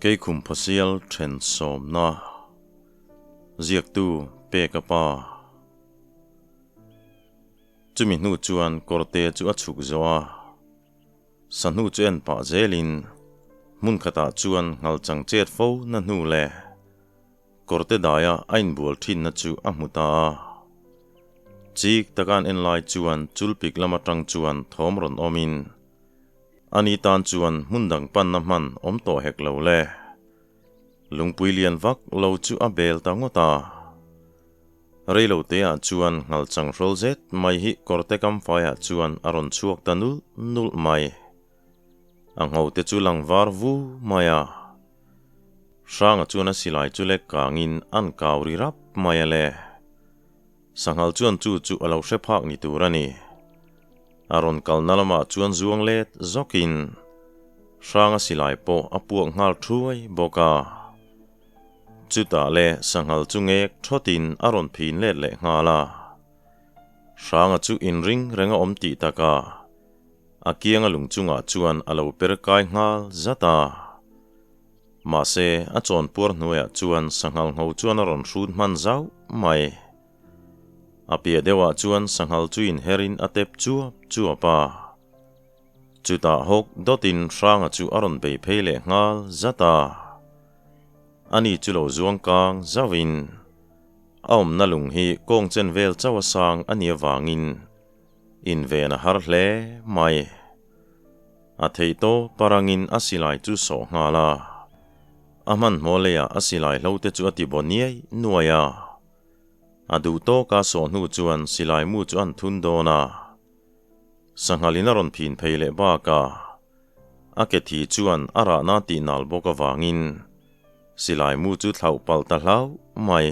Keikhum Phawsial then sawmna ziaktu Peka pa. Chumi hnu chuan kawrte chu a chhuk zawh a, sahnu chu en pah zelin hmun khatah chuan nghal chang chet fo na hnu leh kawrte daia a inbual thinna chu a hmu ta a. Chik taka an en lai chuan chulpik lam atang chuan thawm rawn awmin Ani tan chuan hmun dang panna hman awm tawh hek lo le. Lungpui lian vak lo chu a bel ta ngawt a. Reilo teah chuan nghal chang hrawl zet mai hi kawrte kam faiah chuan a rawn chhuak ta nulh nulh mai. A ngho te chu lang var vu mai a. Hranga chuan a silai chu lek kangin an kau ri rap mai a le. Sanghal chuan chu chu a lo hre phak ni tur a ni. A rawn kalna lamah chuan zuang let zawkin Hranga silai pawh a puak nghal thuai bawk a. Chutah le sanghal chu ngek thawtin a rawn phin let leh nghal a. Hranga chu inring reng a awm tih takah a kianga lung chungah chuan a lo per kai nghal zat a. Mahse, a chawnpuar hnuaiah chuan sanghal ngho chuan a rawn hrut hman zauh mai. A piah deuhah chuan sanghal chu inherin a tep chuap chuap a. Chutah hawk dawtin Hranga chu a rawn bei phei leh nghal zat a. Ani chu lo zuang kang zauhin a awmna lung hi kawng chen vel chauh a sang a nih avangin inven a har hle mai. A theih tawp parangin a silai chu sawh nghal a, a hmanhmawh leiah a silai hlo te chu a ti baw niai nuai a. A duh tawka sawh hnu chuan silai mu chu an thun dawn a, sanghalin a rawn phin phei leh bakah a ke thi chuan a rahna tih nal bawk avangin silai mu chu thlauh palh ta hlauh mai.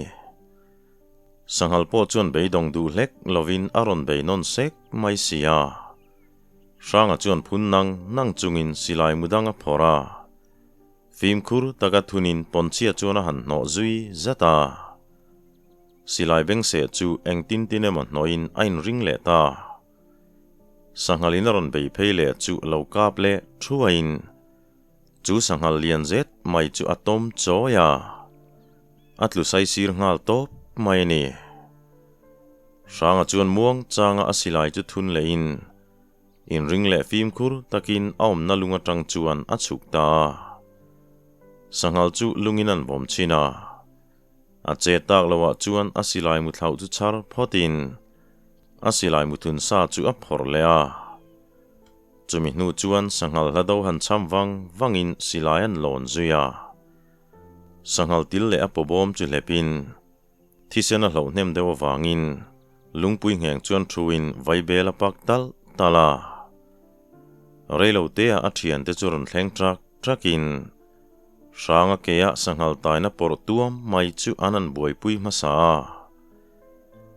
Sanghal pawh chuan beidawng duh hlek lovin a rawn bei nawn sek mai si a. Hranga chuan phun nang nang chungin silai mu dang a phawrh a. Fimkhur taka thunin pawnchhia chuan a han hnawh zui zat a. Silai bengseh chu engtin tin emaw hnawhin a inring leh ta. Sanghalin a rawn bei phei leh chu lo kap leh thuaiin chu sanghal lian zet mai chu a tawm chawi a. A tlu saisir nghal tawp mai a ni. Hranga chuan muang changa a silai chu thun lehin inring leh fimkhur takin a awmna lung atang chuan a chhuk ta a. Sanghal chu lungin an vawm chhin a. A che tak loah chuan a silai mu thlauh chu chhar phawtin a silai mu thun sa chu a phawrh leh a. Chumi hnu chuan sanghal hla do han cham vang vangin silai an lawn zui a. Sanghal til leh a pawbawm chu hlepin Thisen a hlauh hnem deuh avangin lungpui ngheng chuan thuin vaibel a pak talh talh a. Reilo teah a thiante chu rawn thleng trak trakin Hranga keia sanghal taina pawrh tuam mai chu an han buaipui hmasa a.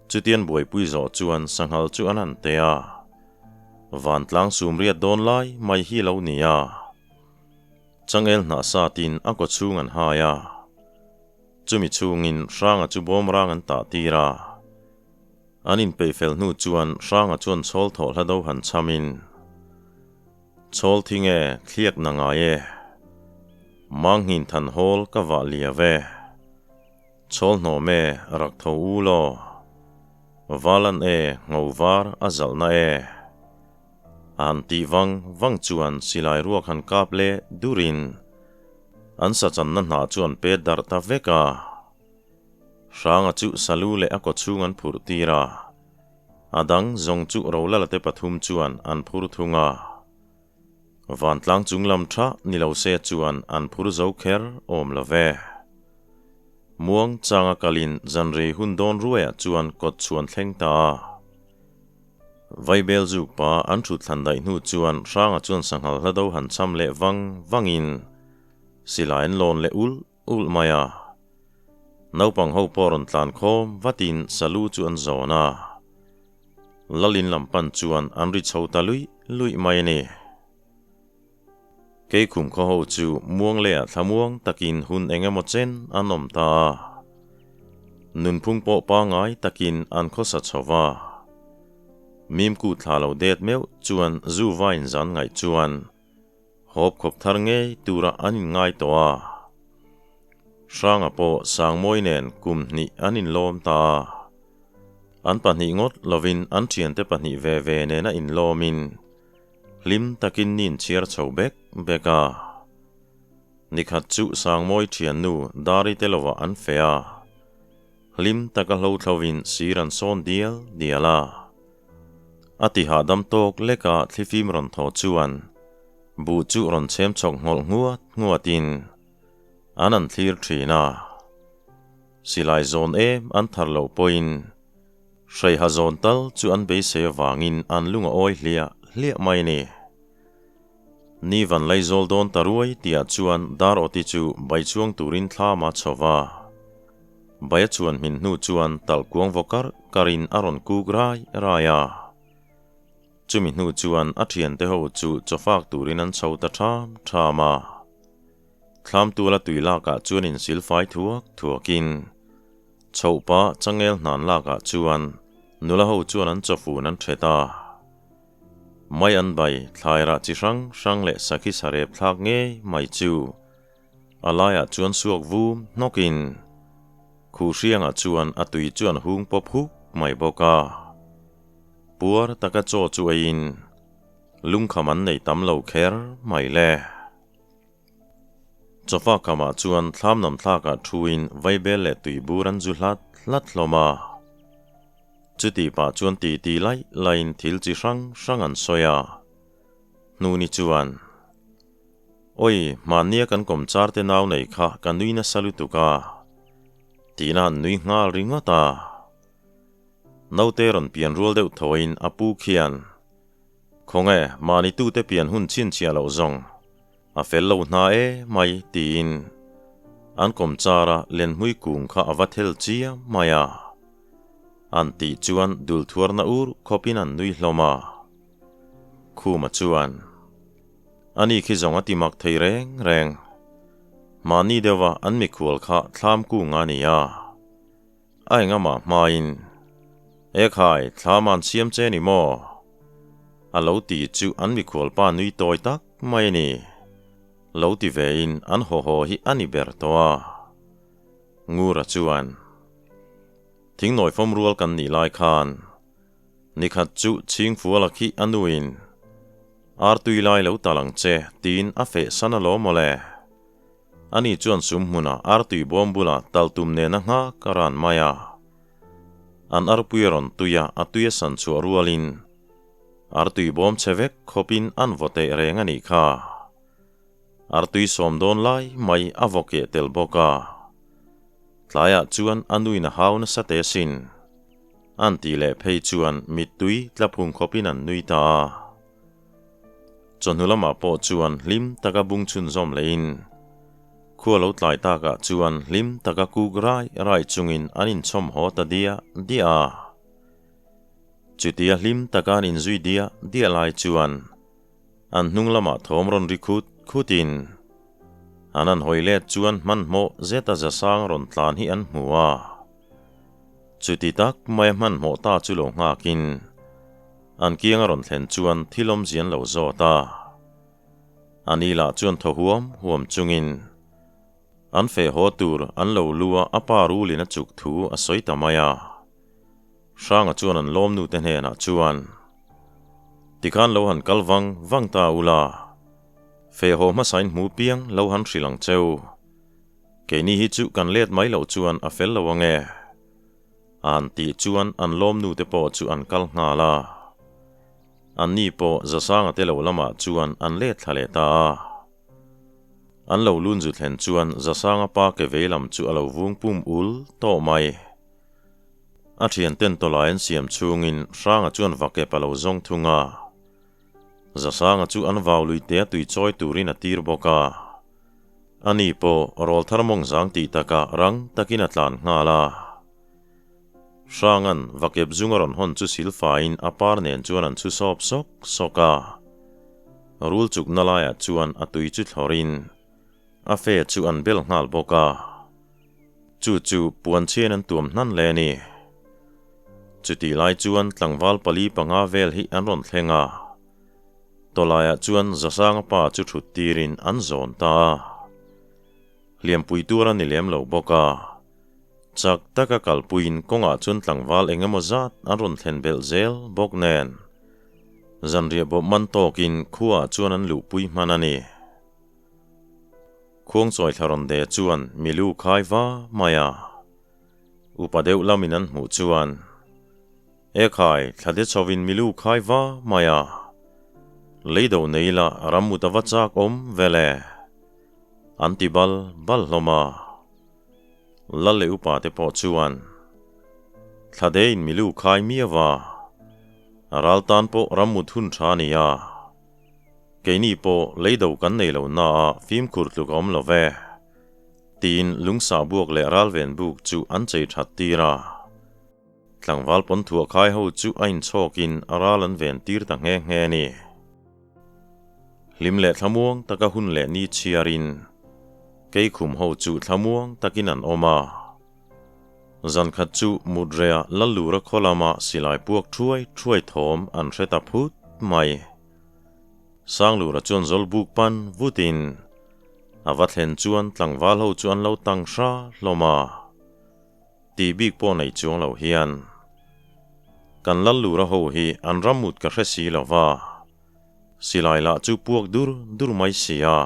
Chutian buaipui zawh chuan sanghal chu an han te a. Vantlang sumriat dawn lai mai hi lo ni a. Changel hnah satin a kawchhung an hai a. Chumi chhungin Hranga chu bawmrang an tah tir a. An inpeih fel hnu chuan Hranga chuan chhawl thawh hla do han chhamin, Chhawl thi nge thliak na ngai e? Manghin than hawl ka vah liau e. Chhawl hnawm e rak tho u law. Valan e ngho var a zalhna e. A han tih vang vang chuan silai ruak han kap leh durin An sachanna hna chu an pet darh ta vek a. Hranga chu salu leh a kawchhung an phurh tir a. A dang zawng chu Rolala te pathum chuan an phur thung a. Vantlang chung lam tha ni lo se chuan an phur zo kher awm lo ve. Muang changa kalin zanrei hun dawn ruaiah chuan kawt chhuan thleng ta a. Vaibel zuk pa an thut thlan daih hnu chuan Hranga chuan sanghal hla do han cham leh vang vangin silai an lawn leh ulh ulh mai a. Naupang ho pawh rawn tlan khawm vatin salu chu an zawn a. Lalin lam pan chuan an ri chho ta luih luih mai a ni. Keikhum khaw ho chu muang lehah thlamuang takin hun eng emaw chen an awm ta a. Nunphung pawh pangai takin an khawsa chho va. Mimku thla lo det meuh chuan zu vain zan ngaih chuan hawp khawp thar ngei turah an inngai tawh a. Hranga pawh Sangmawi nen kum hnih an inlawm ta a. An pahnih ngawt lovin an thiante pahnih ve ve nena inlawmin hlim takin nin chhiar chho bek bek a. Nikhat chu Sangmawi thiannu Dari te lovah an feh a. Hlim taka hlo thlovin sir an sawn dial dial a. A ti hahdam tawk leka thlifim rawn thaw chuan buh chu rawn chhem chhawk nghawlh nghuat nghuatin an an thlir thin a. Silai zawn em an thar loh pawhin hreiha zawn tal chu an beisei avangin an lung a awi hliah hliah mai a ni. Ni van Laizawl dawn ta ruai tihah chuan dar awti chu bai chuang turin thlam a chho va. Bai a chuan hmin hnu chuan talh kuang vaw karh karhin a rawn kuk rai rai a. Chumi hnu chuan a thiante ho chu chawfak turin an chho ta ṭham ṭham a. Thlam tuala tui lakah chuan insilfai thuak thuakin chhohpa changel hnan lakah chuan nula ho chuan an chawfun an ṭhet a. Mai an bai thlairah chi hrang hrang leh sakhi sarep thlak ngei mai chu a laiah chuan suak vum hnawkin khuhhriangah chuan a tui chu an hung pawp huk mai bawk a. Puar taka chaw chu eiin lungkham an nei tam lo kher mai le. Chawfa khamah chuan thlam nam thlakah thuin vaibel leh tuibur an zu hlat hlat hlawm a. Chuti pah chuan titi laih laihin thil chi hrang hrang an sawi a. Hnuni chuan, Awi, hmannia kan kawmchar te nau nei kha ka nui nasa lutuk a, tiin a han nui nghal ringawt a. Naute rawn pian rual deuh thawiin a pu khian, Khawnge, mahni tute pian hun chhinchhiah loh zawng a fel lo hna e mai tiin an kawmchara lenhmui kung kha a va thel chiam mai a. An tih chuan dul thuarna ur khawpin an nui hlawm a. Khuma chuan, Ani khi zawng a ti mak thei reng reng. Mahni deuha an mikhual kha thlam kung a ni a. A engama hmain, Ekhai, thlam an siam che ni maw? A lo ti chu an mikhualpa nui tawi tak mai a ni. Lo ti vein an haw haw hi a ni ber tawh a. Ngura chuan, Thingnawi fawm rual kan nih lai khan, nikhat chu Chhingfuala khi a nuin, Artui lai lo tal ang che, tiin a feh san alawm mawle. Ani chuan sum hmunah artui bawm bulah tal tum nena nghak a ran mai a. An arpui a rawn tui a, a tui a san chhuah rualin artui bawm chhe vek khawpin an vaw teh reng a nih kha. Artui sawm dawn lai mai a vaw keh tel bawk a. Tlaiah chuan a nuin a hau nasa teh asin. An tih leh phei chuan mittui tla phung khawpin an nui ta a. Chawhnu lamah pawh chuan hlim taka bung chhunzawm lehin khua lo tlai takah chuan hlim taka kuk rai rai chungin an inchhawm haw ta diah diah a. Chutia hlim taka an inzui diah diah lai chuan an hnung lamah thawm rawn ri khut khutin an han hawi let chuan hmanhmawh zeta zasang rawn tlan hi an hmu a. Chuti tak mai a hmanhmawh ta chu lo nghakin An kiang a rawn thlen chuan thil awmzia an lo zawt a. A ni lah chuan thaw huam huam chungin an feh haw tur an lo lu a, a pa rulin a chuk thu a sawi ta mai a. Hranga chuan an lawm nute hnenah chuan, Tikhan lo han kal vang vang ta ula, feh haw hmasain hmu piang lo han hrilh ang cheu. Keini hi chu kan let mai loh chuan a fel lo ange. An tih chuan an lawmnu te pawh chu an kal nghal a. Anni pawh Zasanga te lo lamah chuan an let thla leh ta a. An lo lun zu thlen chuan Zasanga pa ke vei lam chu a lo vung pum ul tawh mai. A thian ten tawlai an siam chhungin Hranga chuan vakep a lo zawng thung a. Zasanga chu an vau lui te a tui chawi turin a tir bawk a. Ani pawh rawlthar mawng zang tih takah rang takin a tlan nghal a. Hranga'n vakep zung a rawn hawn chu silfaiin a par nen chuan an chhu sawp sawk sawk a. Rul chukna laiah chuan a tui chu thlawrin a fe chu an bel nghal bawk a. Chu chu puanchhian an tuam hnan le a ni. Chutih lai chuan tlangval pali panga vel hi an rawn thleng a. Tawlaiah chuan Zasanga pa chu thut tirin an zawn ta a. Hliampui tur a ni lem lo bawk a. Chak taka kalpuiin kawngah chuan tlangval eng emaw zat an rawn thlen belh zel bawk nen. Zanriah bawp man tawkin khuaah chuan an luhpui hman a ni. Khuangchawi Thlaronde chuan milu khai va mai a. Upa deuh lamin an hmuh chuan, Ekhai, thlate chhovin milu khai va mai a. Leido nei la ram mut a va chak awm vel e. An ti bal bal hlawm a. Lal leh upa te pawh chuan, Thladein milu khai miau a, a ral tan pawh ram mut hun tha a ni a. Keini pawh leido kan nei lo na a fimkhur tluk a awm lo ve. Tiin lungsa buak leh ralven buk chu an chei that tir a. Tlangval pawn thuah khai ho chu a inchhawkin a ral an ven tir ta nghe nghe a ni. Hlim leh thlamuang taka hun leh ni chhiarin keikhum ho chu thlamuang takin an awm a. Zan khat chu Mutrea Lallura khaw lama silai puak thuai thuai thawm an hre ta phut mai. Sanglura chuan zawlbuk pan vutin a va thlen chuan tlangval ho chu an lo tang hra hlawm a. Tih bik pawh nei chuang lo hian kan Lallura ho hi an ram mut ka hre si lo va, silai lah chu puak dur dur mai si a,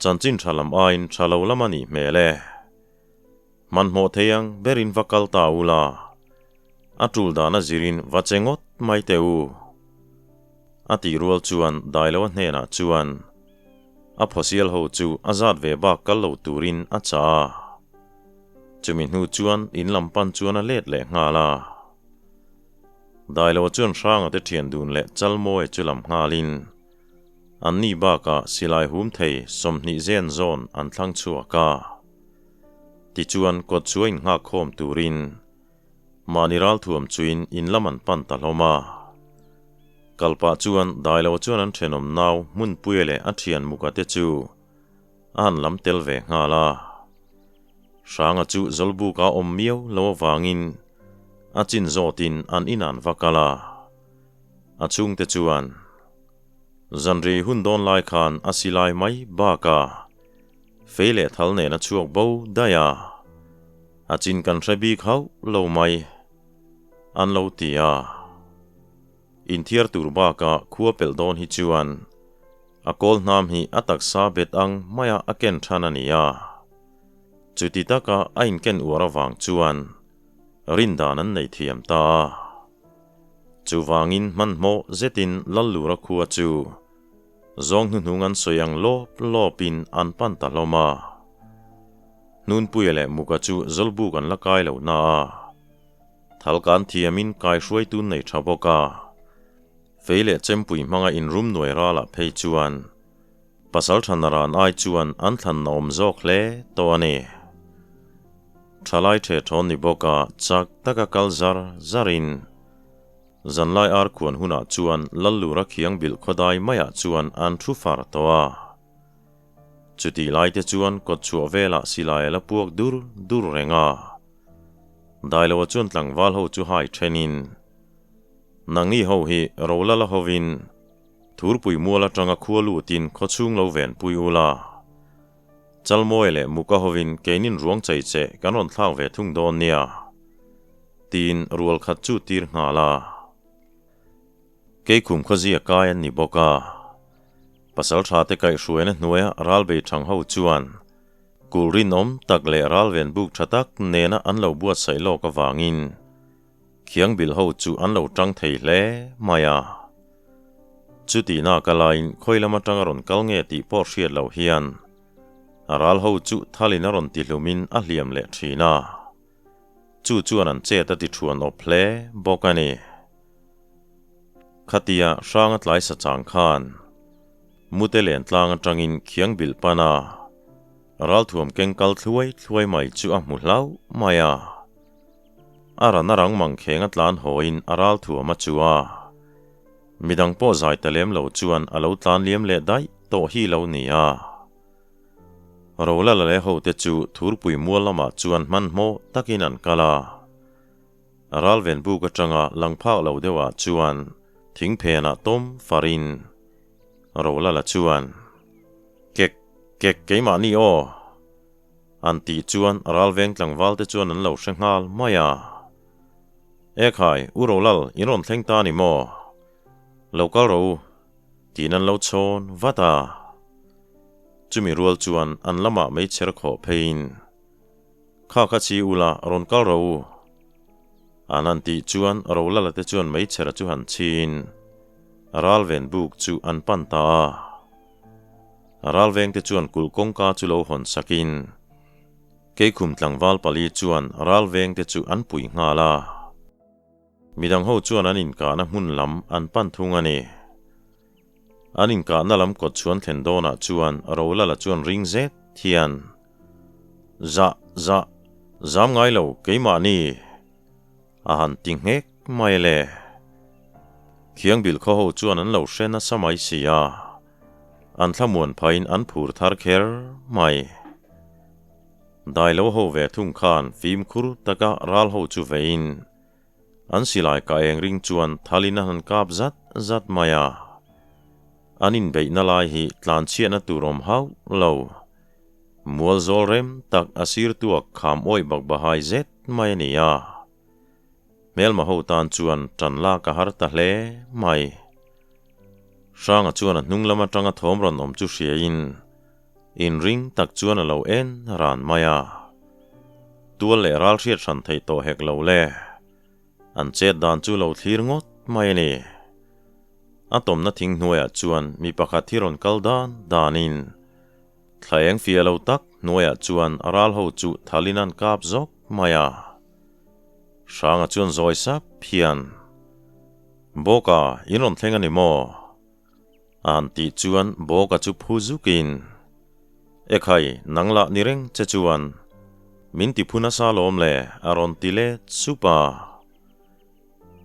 chanchin tha lam aiin tha lo lam a nih hmel e. Hmanhmawh thei ang berin va kal ta ula, a tul dan a zirin va che ngawt mai teh u. A tih rual chuan Dailoa hnenah chuan a phawsial ho chu a zat ve bak kal lo turin a chah a. Chumi hnu chuan in lam pan chuan a let leh nghal a. Dailoa chuan Hranga te thian dun leh Chalmawi chu lam nghalin anni bakah silai hum thei 20 zen zawn an thlang chhuak a. Tichuan kawt chu a innghak khawm turin mahni ralthuam chuin in lam an pan ta hlawm a. Kalpah chuan Dailoa chuan an thenawm nau Hmunpuia leh a thian Muka te chu a han lam tel ve nghal a. Hranga chu Zawlbuka awm miau lo avangin a chin zawtin an in an va kal a. A chhungte chuan zanri hun dawn lai khan a silai mai bakah fei leh thal nen a chhuak bo daih a, a chin kan hre bik hauh lo mai an lo ti a. Inthiar tur bakah khua pelh dawn hi chuan a kawl hnam hi a taksa bet ang maia a ken than a ni a. Chuti taka a inken uar avang chuan rindan an nei thiam ta a. Chuvangin hmanhmawh zetin Lallura khua chu zawng hnuhnung an sawi ang lawp lawpin an pan ta hlawm a. Hnunpuia leh Muka chu Zawlbuk an la kai lo na a. Thal kan thiamin kaihruaitu nei tha bawk a. Fei leh chempui hmanga inrum nuai ralah phei chuan pasal tha naran ai chuan an thlan na awm zawk hle tawh a ni. Thalai the thawn ni bawk a chak taka kal zar zarin zanlai ar khuan hunah chuan Lallura khiang bilh khawdai maiah chuan an thu far tawh a. Chutih lai te chuan kawt chhuah velah silai a la puak dur dur reng a. Dailoa chuan tlangval ho chu hai thenin, Nangni ho hi Rolala hovin Thurpui mual atanga khua lutin khawchhung lo venpui ula. Chalmawi leh Muka hovin keinin ruang chei che kan rawn thlak ve thung dawn nia, tiin rual khat chu tir nghal a. Keikhum khawzia kai an ni bawk a. Pasal tha te kaihhruaina hnuaia ralbei thang ho chuan kulh rinawm tak leh ralven buk tha tak nena an lo buatsaih lawk avangin khiang bilh ho chu an lo tang thei hle mai a. Chutihna ka laiin khawi lam atanga rawn kal nge tih pawh hriat loh hian a ral ho chu thalin a rawn tihlumin a hliam leh thin a. Chu chuan an chet a ti thuan awp hle bawk a ni. Khatia hranga tlai sa chang khan mute len tlang atangin khiang bilh pan a, ralthuam keng kal thluai thluai mai chu a hmu hlauh mai a. A ran a rang mang kheng a tlan hawiin a ralthuam a chu a. Midang pawh zai ta lem lo chuan a lo tlan liam leh daih tawh hi lo ni a. Rolala leh hote chu thurpui mual lamah chuan hmanhmawh takin an kal a. Ralven buk atanga lang phak lo deuhah chuan thing phenah tawm farin Rolala chuan, Kek, kek keimahni aw! An tih chuan ralveng tlangval te chuan an lo hre nghal mai a. Ekhai, U Rolal, in rawn thleng ta ni maw? Lo kal rawh u, tiin an lo chhawn vat a. Chumi rual chuan an lamah meichher khawh pheiin, Kha kha chi ula, rawn kal rawh u. An han tih chuan Rolala te chuan meichher chu han chhin. Ralven buk chu an pan ta a. Ralvengte chuan kulh kawngka chu lo hawn sakin Keikhum tlangval pali chuan ralvengte chu an pui nghal a. Midang ho chuan an inkahna hmun lam an pan thung a ni. An inkahna lam kawt chhuan thlen dawnah chuan Rolala chuan ring zet hian, Zah, zah, zam ngai lo keimahni! A han ti nghek mai le. Khiangbil khaw ho chuan an lo hre nasa mai si a, an thlamuan phain an phur thar kher mai. Dailo ho ve thung khan fimkhur taka ral ho chu veiin an silai ka eng ring chuan thalin a han kap zat zat mai a. An inbeihna lai hi tlanchhiatna tur awm hauh lo. Mual zawl rem tak a sir tuak kham awih bak bahai zet mai a ni a. Hmelma ho tan chuan tan lak a har ta hle mai. Hranga chuan a hnung lam atanga thawm rawn awm chu hriain inring tak chuan a lo en ran mai a. Tual leh ral hriat hran theih tawh hek lo le. An chet dan chu lo thlir ngawt mai a ni. A tawmna thing hnuaiah chuan mi pakhat hi rawn kal dan danin Thla eng fia lo tak hnuaiah chuan a ral ho chu thalin an kap zawk mai a. Hranga chuan zawi sap hian, Bawka, in rawn thleng a ni maw? A han tih chuan Bawka chu phu zukin, Ekhai, nang lah ni reng che chuan min ti phu nasa lawm le, a rawn ti let sup a.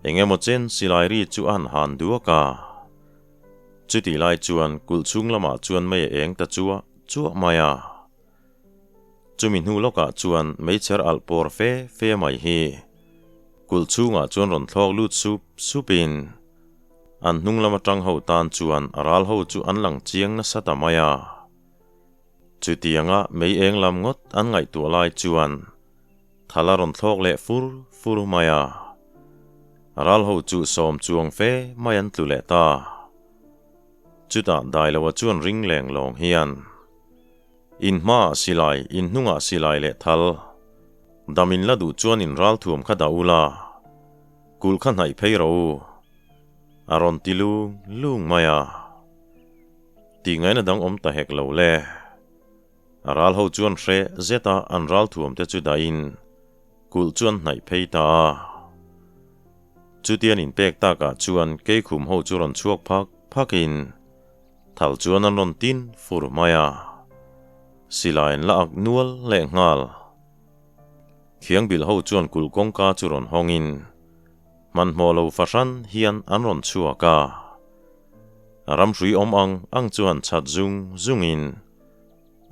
Eng emaw chen silai ri chu a han han duak a. Chutih lai chuan kulh chhung lamah chuan mei a eng ta chuah chuah mai a. Chumi hnu lawkah chuan meichher alh pawr fe fe mai hi kulh chhungah chuan rawn thlawk lut sup supin an hnung lam atang ho tan chuan ral ho chu an lang chiang nasa ta mai a. Chutianga mei eng lam ngawt an ngaihtuah lai chuan Thal a rawn thlawk leh fur fur mai a, ral ho chu sawm chuang fe mai an tlu leh ta. Chutah Dailoa chuan ring leng lawng hian, In hmaah silai, in hnungah silai leh thal. Dam in la duh chuan in ral thuam kha dah ula, kulh kha hnaih phei rawh u, a rawn ti lung lung mai a. Tih ngaihna dang awm ta hek lo le. A ral ho chuan hre zet a an ral thuam te chu dahin kulh chu an hnaih phei ta a. Chutian inpek takah chuan keikhum ho chu rawn chhuak phak phakin thal chuan an rawn tin fur mai a. Silai an la ak nual leh nghal. Khiangbil ho chuan kulh kawngka chu rawn hawngin hmanhmawh lo fahran hian an rawn chhuak a. Ramhrui awm ang ang chuan chhat zung zungin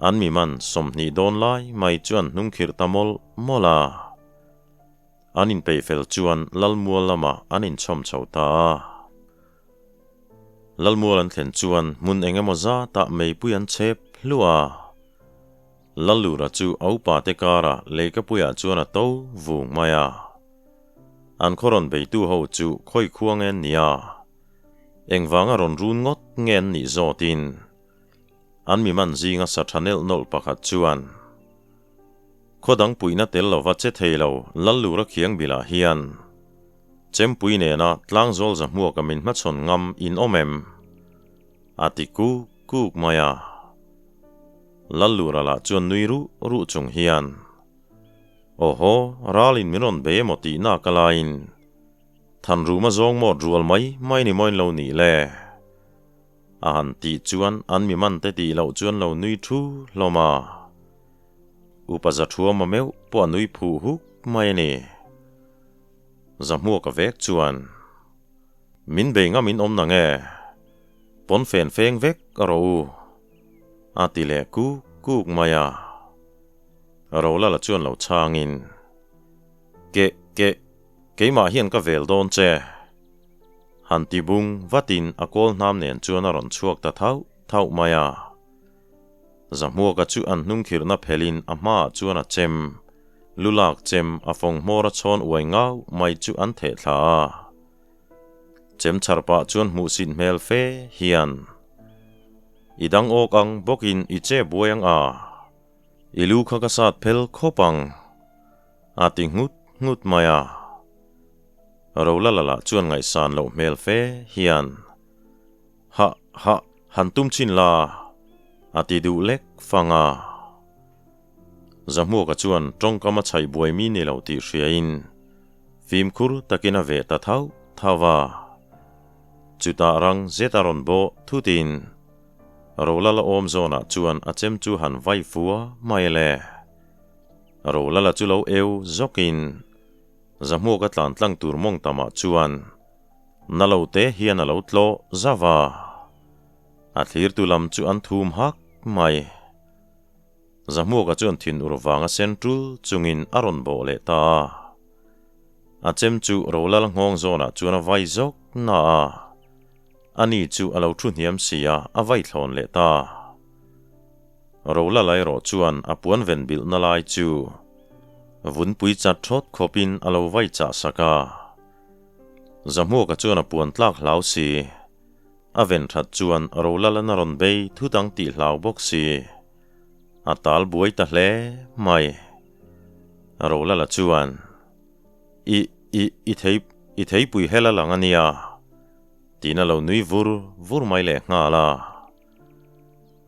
An mi man 20 dawn lai mai chu an hnung khirh ta mawlh mawlh a. An inpeih fel chuan Lalmual lamah an inchhawm chho ta a. Lalmual an thlen chuan hmun eng emaw zatah meipui an chhep hluah a. Lallura chu a upate karah leikapuiah chuan a to vung mai a. An khaw rawn beitu ho chu khawi khua nge an nih a? Engvanga rawn run ngawt nge an nih zawtin? An mi man zinga sa tha nelh nawlh pakhat chuan, Khaw dang puihna tel lova che thei lo Lallura khiang bilah hian Chempui nena tlangzawl zahmuaka min hmachhawn ngam in awm em? a ti kuk kuk mai a. Lallura lah chuan nui ruh ruh chung hian, Awhaw, ralin min rawn bei emaw tih nak a laiin Thanruma zawng mawt rual mai mai ni mawiin lo nih le? A han tih chuan an mi man te tih loh chuan lo nui thu hlawm a. Upa Zathuama meuh pawh a nui phuh huk mai a ni. Zahmuaka vek chuan, Min bei ngam in awm nang e, pawn fen feng vek a rawh u, a ti leh kuk kuk mai a. Rolala chuan lo chhangin, Keh keh, keimah hian ka vel dawn che. Han ti bung vatin a kawl hnam nen chuan a rawn chhuak ta thauh thauh mai a. Zahmuaka chu an hnungkhirhna phelhin a hmaah chuan a chem. Lu lak chem a fawng hmawr a chhawn uai ngau mai chu an theh thla a. Chem chhar pah chuan hmuhsit hmel fe hian, I dang awk ang bawkin i che buai ang a, i lu kha ka sat phel khawp ang, a ti nghut nghut mai a. Rolala lah chuan ngaihsan loh hmel fe hian, Hah hah, han tum chin la, a ti duh lek fang a. Zahmuaka chuan tawngkam a chhaih buai mi ni lo tih hriain fimkhur takin a veh ta thauh thauh a. Chutah rang zet a rawn bawh thutin Rolala awm zawnah chuan a chem chu han vai fua mai le. Rolala chu lo eu zawkin Zahmuaka tlan tlang tur mawng tamah chuan na lo te hian a lo tlawh zauh a. A thlirtu lam chu an thum hak mai. Zahmuaka chuan thin ur vanga sen tul chungin a rawn bawh leh ta a. A chem chu Rolal nghawng zawnah chuan a vai zawk na a. Ani chu a lo thu hniam si a, a vai thlawn leh ta. Rolal erawh chuan a puan ven bilhna lai chu vunpui chat thawt khawpin a lo vai chah sak a. Zahmuaka chuan a puan tlak hlau si. A ven that chuan Rolal-an a rawn bei thu dang tih hlau bawk si. A tal buai ta hle mai. Rolala chuan, I, i, i thei, i theipui hel a lang a nia, tiin a lo nui vur vur mai leh nghal a.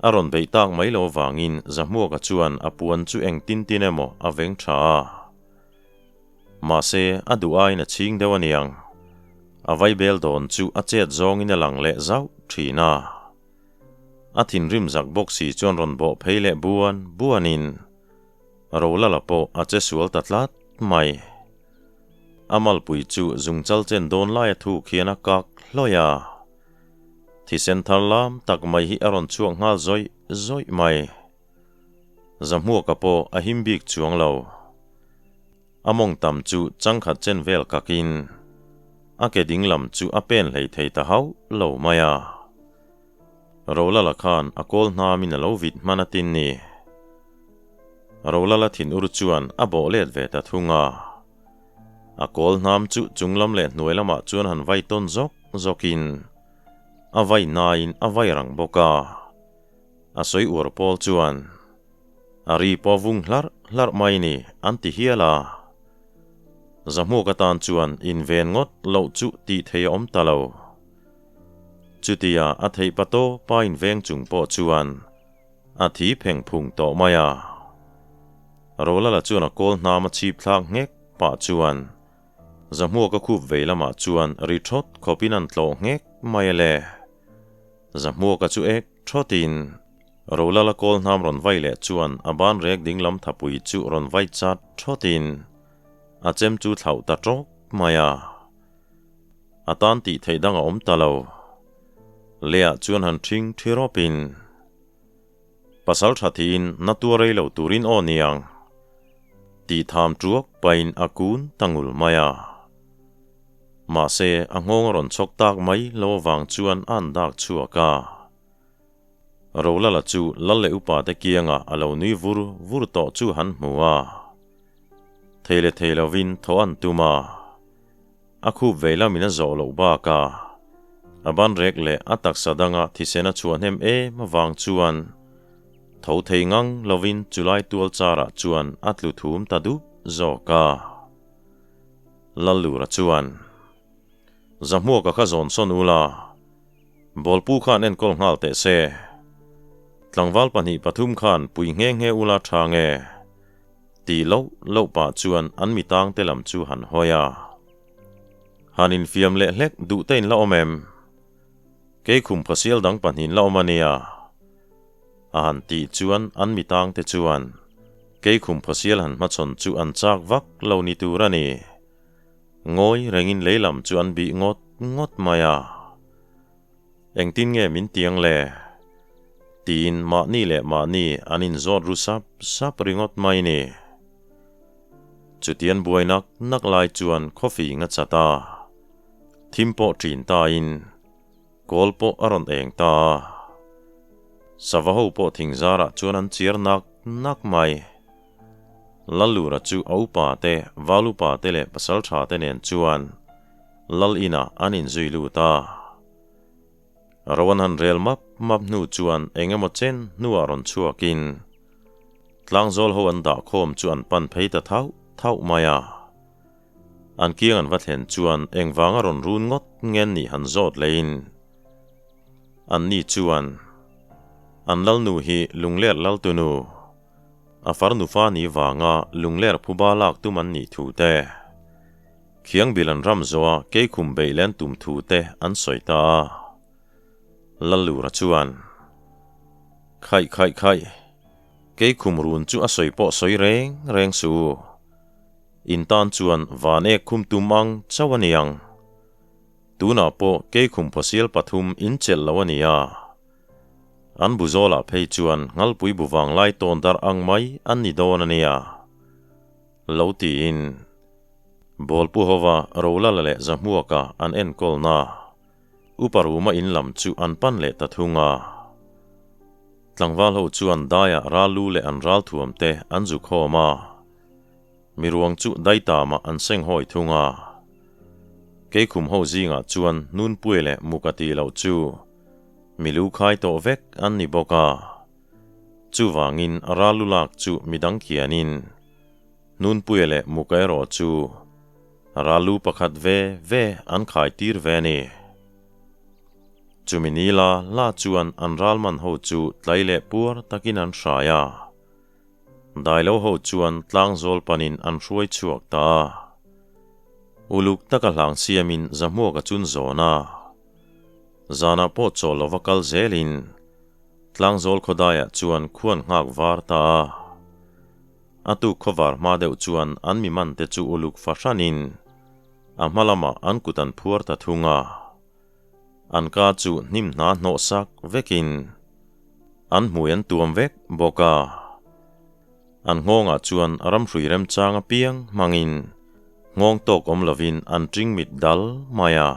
A rawn beih tak mai lo avangin Zahmuaka chuan a puan chu eng tin tin emaw a veng tha a. Mahse, a duh aiin a chhing deuh a niang. A vaibel dawn chu a chet zawngin a lang leh zauh thin a. A thinrim zak bawk si chuan rawn bawh phei leh buan buanin Rolala pawh a che sual ta tlat mai. A malpui chu zungchal chen dawn laia thuk hian a kak hlawih a. Thisen thar lam tak mai hi a rawn chhuak nghal zawih zawih mai. Zahmuaka pawh a him bik chuang lo. A mawng tam chu changkhat chen vel kakin a ke ding lam chu a pen hlei thei ta hauh lo mai a. Rolala khan a kawl hnamin a lo vit hman a tin ni. Rolala thinur chuan a bawh let ve ta thung a. A kawl hnam chu chung lam leh hnuai lamah chuan han vai tawn zawk zawkin a vai nain a vai rang bawk a. A sawi uar pawl chuan, A ri pawh vung hlarh hlarh mai ni, an ti hial a. Zahmuak atan chuan inven ngawt loh chu tih thei a awm ta lo. Chutia a theih pa tawpa inveng chung pawh chuan a thi pheng phung tawh mai a. Rolala chuan a kawl hnam a chhip thlak nghek pah chuan Zahmuak a khup vei lamah chuan ri thawt khawpin an tlawh nghek mai a le. Zahmuaka chu ek thawtin Rolala kawl hnam rawn vai leh chuan a ban rek ding lam thapui chu rawn vai chat thawtin a chem chu thlauh ta tawk mai a. A tan tih theih dang a awm ta lo. Leiah chuan han ṭhing ṭhi rawpin Pasal ṭha thiin na tua rei lo turin aw niang tih tham ṭuak pahin a kun ta ngul mai a. Mahse, a nghawng a rawn chhawk tak mai lo avang chuan a an dak chhuak a. Rolala chu lal leh upa te kiangah a lo nui vur vur tawh chu han hmu a. Thei leh thei lovin thaw an tum a. A khup vei lamin a zawh loh bakah a ban rek leh a taksa danga thisen a chhuah hnem em avang chuan tho thei ngang lovin chulai tual charah chuan a tlu thum ta dup zawk a. Lallura chuan, Zahmuaka kha zawn sawn ula, Bawlpu khan enkawl nghal teh se. Tlangval pahnih pathum khan pui nghe nghe ula tha nge? Tih loh loh pah chuan an mi tang te lam chu han hawi a. Han infiam leh hlek duh te in la awm em? Kei khum phasial dang pahnih in la awm a nia. A han tih chuan an mi tang te chuan kei khum phasial han hmachhawn chu an chak vak lo ni tur a ni. Ngawi rengin lei lam chu an bih ngawt ngawt mai a. Engtin nge min tiang le? Tiin mahni leh mahni an inzawt ru sap sap ringawt mai ni. Chutian buai nak nak lai chuan khawfing a chat a, thim pawh ṭin tain kawl pawh a rawn eng ta a. Sava ho pawh thing zarah chuan an chiar nak nak mai. Lallura chu a upa te, val upa te leh pasal tha te nen chuan Lal inah an inzui lut a. Ro an han rel map map hnu chuan eng emaw chen hnuah rawn chhuakin tlangzawl ho an dah khawm chu an pan phei ta thauh thauh mai a. An kiang an va thlen chuan engvanga rawn run ngawt nge nih han zawt leiin anni chuan an lalnu hi Lungler Laltunu a farnufa ni vanga Lungler phuba lak tum an nih thu te, Khiangbil an ram zawha keikhum beih len tum thu te an sawi ta a. Lallura chuan, Khaih khaih khaih, keikhum run chu a sawi pawh sawi reng reng suh u. In tan chuan van ek khum tum ang chauh a niang. Tunah pawh keikhum phawsial pathum in chelh lo a nia. An bu zawlah phei chuan Nghalpui bu vanglai tawn darh ang mai an ni dawn a nia. Lo tiin Bawlpu hova Rolala leh Zahmuaka an enkawlna Upa Ruma in lam chu an pan leh ta thung a. Tlangval ho chuan daiah ral lu leh an ral thuam te an zu khawm a. Miruang chu daitamah an seng hawi thung a. Keikhum ho zingah chuan Nunpuia leh Muka tih loh chu milu khai tawh vek an ni bawk a. Chuvangin ral lu lak chu midang khianin Nunpuia leh Muka erawh chu ral lu pakhat ve ve an khai tir ve a ni. Chumi ni la la chuan an ral man ho chu tlai leh puar takin an hrai a. Dailo ho chuan tlangzawl panin an hruai chhuak ta a. Uluk taka hlang siamin Zahmuaka chun zawn a. Zanah pawh chawl lova kal zelin tlangzawl khawdaiah chuan khuan nghak var ta a. A tuk khawvar hma deuh chuan an mi mante chu uluk fahranin a hma lamah an kut an phuar ta thung a. An ka chu hnim hna hnawh sak vekin an hmui an tuam vek bawk a. An nghawngah chuan ramhrui remchang apiang hmangin nghawng tawk awm lovin an ṭing mit dal mai a.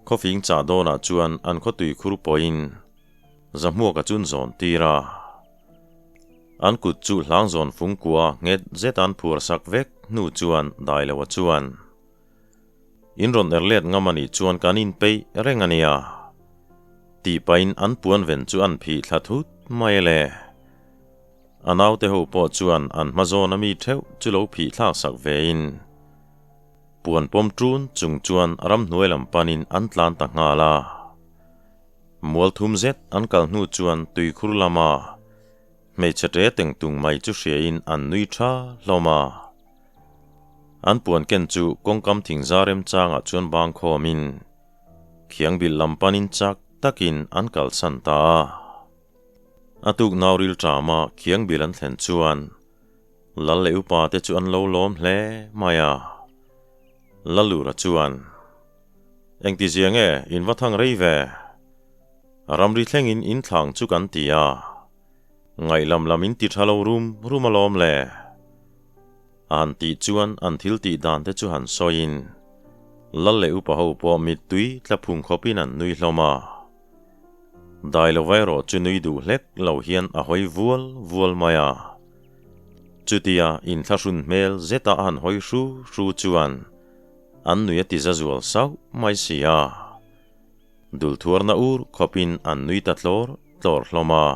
Khawfing chah dawnah chuan an khawtui khur pawhin Zahmuaka chun zawn tir a. An kut chu hlangzawn fungkua nghet zet an phuar sak vek hnu chuan Dailoa chuan. In rawn er let ngam a nih chuan kan inpeih reng a nia. Tih pahin an puan ven chu an phih thla thut mai e le. A naute ho pawh chuan an hma zawn a mi theuh chu lo phih thlak sak vein puan pawm ṭun chung chuan ramhnuai lam panin an tlan ta nghal a. Mual thum zet an kal hnu chuan tuikhur lama hmeichhe ṭe teng tung mai chu hriain an nui ṭha hlawm a. An puan ken chu kawngkam thingza remchangah chuan bang khawmin khiangbilh lam panin chak takin an kalsan ta a. A tuk nau ril ṭama khiangbilh an thlen chuan Lal leh upa te chu an lo lawm hle mai a. Lalura chuan, Engtizia nge in va thang rei ve? Ramri thlengin in thlang chu kan ti a. Ngaihlam lam in ti tha lo rum rum alawm le. A han tih chuan an thil tih dan te chu han sawiin Lal leh upa ho pawh mittui tla phung khawpin an nui hlawm a. Dai lo erawh chu nui duh hlek lo hian a hawi vual vual mai a. Chutia inthlahrun hmel zeta a han hawi hru hru chuan an nui a ti za zual sauh mai si a. Dulthuarna ur khawpin an nui ta tlawr tlawr hlawm a.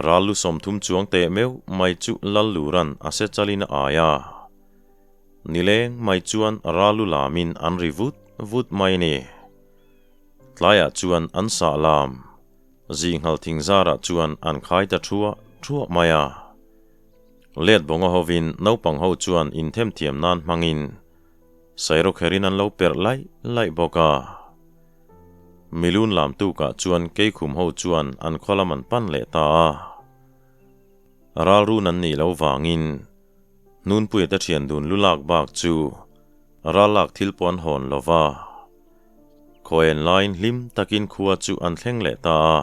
Ral lu 30 chuang teh meuh mai chu Lal Luran a se chalin a ai a. Nileng mai chuan ral lu lamin an ri vut vut mai a ni. Tlaiah chuan an sah lam, zinghal thing zarah chuan an khai ta thuah thuah mai a. Let bawnga hovin naupang ho chuan inthemthiam nan hmangin Sairawkherin an lo perh laih laih bawk a. Milun lam tukah chuan Keikhum ho chuan an khaw lam an pan leh ta a. Ralrun an nih loh vangin Hnunpuia te thian dun lu lak bak chu ral lak thil pawh an hawn lo va. Khawian laiin hlim takin khua chu an thleng leh ta a.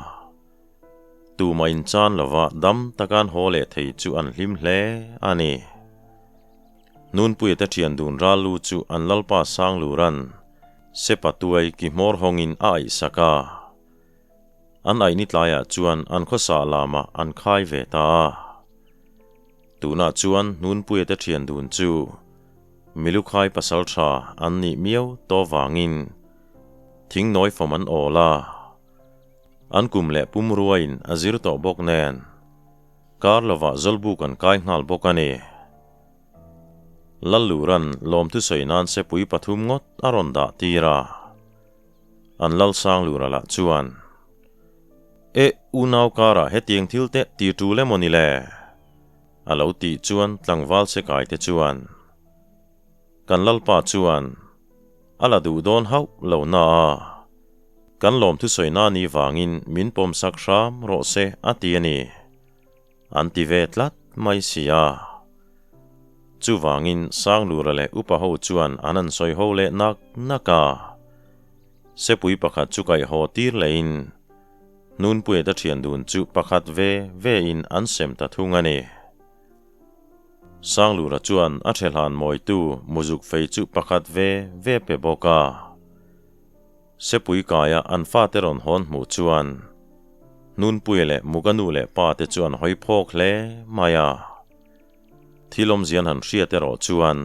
Tumah inchan lova dam taka an haw leh thei chu an hlim hle a ni. Nunpuia te thian dun ral lu chu an lalpa Sangluran Sepa tuai ki hmawr hawngin a aih sak a. An aihni tlaiah chuan an khawsa lamah an khai ve ta a. Tunah chuan Hnunpuia te thian dun chu Milukhai pasal tha an nih miau tawh vangin thingnawi fawm an awl a. An kum leh pum ruaiin a zir tawh bawk nen kar lovah Zawlbuk an kai nghal bawk a ni. Lalluran lawmthu sawi nan sepui pathum ngawt a rawn dah tir a. An Lalsang lura lah chuan, E, unau karah hetiang thil te ti tul emaw ni le? A lo tih chuan tlangval se kai te chuan, Kan Lalpa chuan a la duh dawn hauh lo na a, kan lawmthu sawi na ni vangin min pawmsak hram rawh se a ti a ni. An ti ve tlat mai si a. Chuvangin Sanglura leh upa ho chuan an han sawi ho leh nak nak a. Sepui pakhat chu kaih haw tir lehin Hnunpuia te thian dun chu pakhat ve ve in an sem ta thung a ni. Sanglura chuan a thehlan mawitu muzuk fei chu pakhat ve ve pe bawk a. Sepui kaia an fate rawn hawn hmuh chuan Nunpuia leh Muga nu leh pa te chu an hawi phawk hle mai a. Thil awmzia an han hriat erawh chuan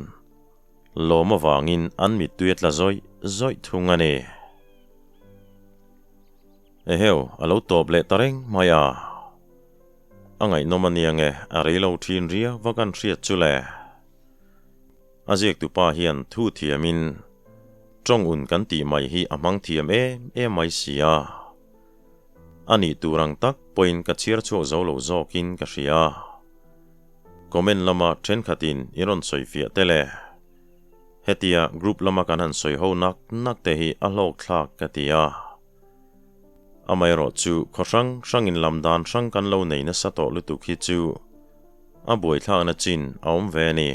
lawm avangin an mittui a tla zawih zawih thung a ni. Eheu, a lo tawp leh ta reng mai a. A ngaihnawm a nia nge a rei lo thin riau va kan hriat chu le. A ziaktupa hian thu thiamin tawng un kan tih mai hi a hmang thiam em em mai si a. A nih tur ang tak pawhin ka chhiar chhuak zo lo zawkin ka hria. Comment lama thenkhatin i rawn sawi fiah tel e. Hetia group lama kan han sawi ho nak nak te hi a hlawk thlak ka ti a. Amaherawhchu khaw hrang hrangin lam dan hrang kan lo nei nasa tawh lutuk hi chu a buaithlakna chin a awm ve a ni.